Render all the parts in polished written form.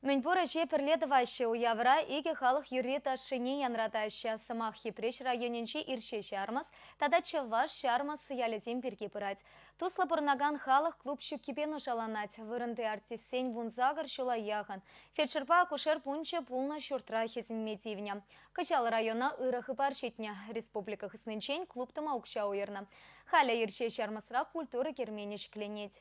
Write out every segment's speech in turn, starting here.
Мӗнпур ӗҫе пӗрле тӑваҫҫӗ уявра, икӗ халӑх юрри-ташшине янратаҫҫӗ. Сӑмах Йӗпреҫ районӗнчи Ирҫе Ҫармӑс тата Чӑваш Ҫармӑс ялӗсем пирки пырать. Туслӑ пурӑнакан халӑх клуб ҫуккипе нушаланать. Вырӑнти артистсен 18 ҫула яхӑн фельдшерпа акушер пункчӗ пулнӑ ҫуртра хӗсӗнме тивнӗ. Кӑҫал района ырӑ хыпар ҫитнӗ. Республика хыснинчен клуб тума укҫа уйӑрнӑ. Халӗ Ирҫе Ҫармӑсра культура керменӗ ҫӗкленет.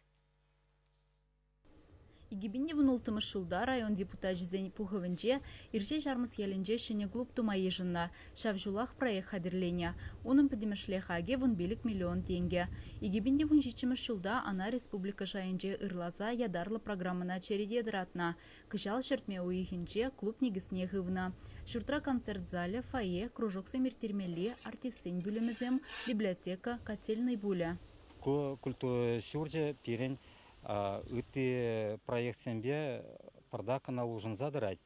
2016 ҫулта район депутачӗсен пухӑвӗнче Ирҫе Ҫармӑс ялӗнче ҫӗнӗ клуб тума йышӑннӑ. Ҫав ҫулах проект хатӗрленӗ. Унӑн пӗтӗмӗшле хакӗ 15 миллион тенкӗ. 2017 ҫулта ӑна республика шайӗнче ырласа ятарлӑ программӑна черете тӑратнӑ. Кӑҫал ҫӗртме уйӑхӗнче клуб никӗсне хывнӑ. Ҫуртра концерт залӗ, фойе, кружоксем ирттермелли, артистсен пӳлӗмӗсем, библиотека, котельнӑй пулӗ. Ку культура ҫурчӗ пирӗн ытти проектсемпе пӑртак кӑна улшӑнса тӑрать.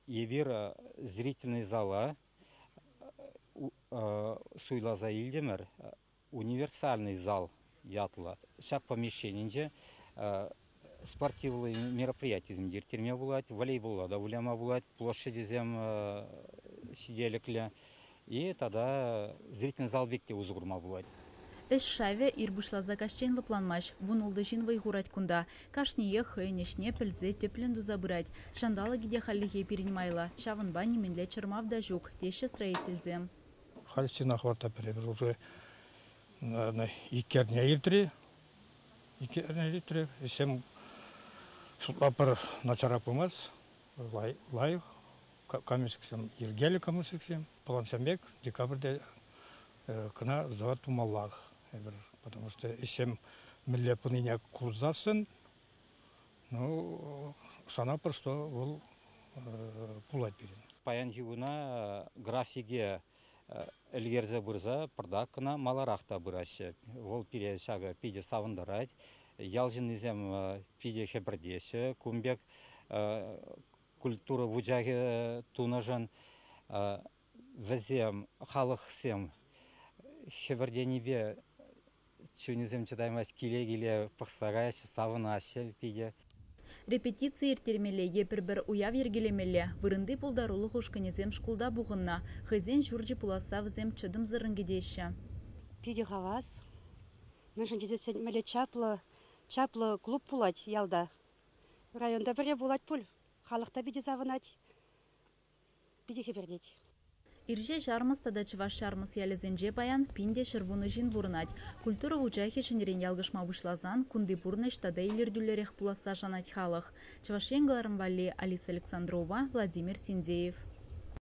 Эпир зрительный зала суйласа илтӗмӗр. Универсальный зал ятлӑ. Ҫак помещенинче спортивлӑ мероприятисем те ирттерме пулать, волейболла та выляма пулать, площадьсем ҫителӗклӗ. И тата зрительный зал пек те усӑ курма пулать. Ӗҫ шавӗ ир пуҫласа каҫчен лӑпланмасть. 16 ҫын вӑй хурать кунта. Кашниех хӑйӗн ӗҫне пӗлсе тӗплӗн туса пырать. Ҫанталӑкӗ те хальлӗхе пирӗн майлӑ. Ҫавӑнпа нимӗнле чӑрмав та ҫук, теҫҫӗ строительсем. Халь стена хӑварта пӗр уже ик эрне иртрӗ. Ик эрне иртрӗ. Ӗҫсем шутлатпӑр начарах пымасть. Лайӑх. Каменщиксем йӗркеллӗ каменщиксем. Плансем пек декабрьте кӑна сдавать тумаллах эпир. Потому что ӗҫсем мӗнле пынине курсассӑн, ну, шанатпӑр, что вӑл пулать пирӗн. Паянхи куна графике ӗлкӗрсе пырса пӑртак кӑна маларах та пыраҫҫӗ. Вӑл пире ҫакӑ питӗ савӑнтарать. Ял ҫыннисем питӗ хӗпӗртеҫҫӗ. Кун пек культура вучахӗ тунӑшӑн вӗсем, халӑхсем хӗпӗртенипе чунӗсем чӑтаймасть, киле-киле пӑхса каяҫҫӗ, савӑнаҫҫӗ питӗ. Репетици ирттермелле е пӗр-пӗр уяв йӗркелемелле. Вырӑнти пултарулӑх ушкӑнӗсем шкулта пухӑннӑ. Хӑйсен ҫурчӗ пуласса вӗсем чӑтӑмсӑррӑн кӗтеҫҫӗ. Питӗ хавас. Мӗншӗн тесен мӗнле чаплӑ, чаплӑ клуб пулать ялта. Районта пӗрре пулать пуль. Халӑх та питӗ савӑнать, питӗ хӗпӗртет. Ирҫе Ҫармӑс тата Чӑваш Ҫармӑс ялӗсенче паян 1110 ҫын пурӑнать. Культура вучахӗ ҫӗнӗрен ялкӑшма пуҫласан кунти пурнӑҫ тата илӗртӳллӗрех пуласса шанать халӑх. Чӑваш Ен кӑларӑм валли Алиса Александрова, Владимир Синдеев.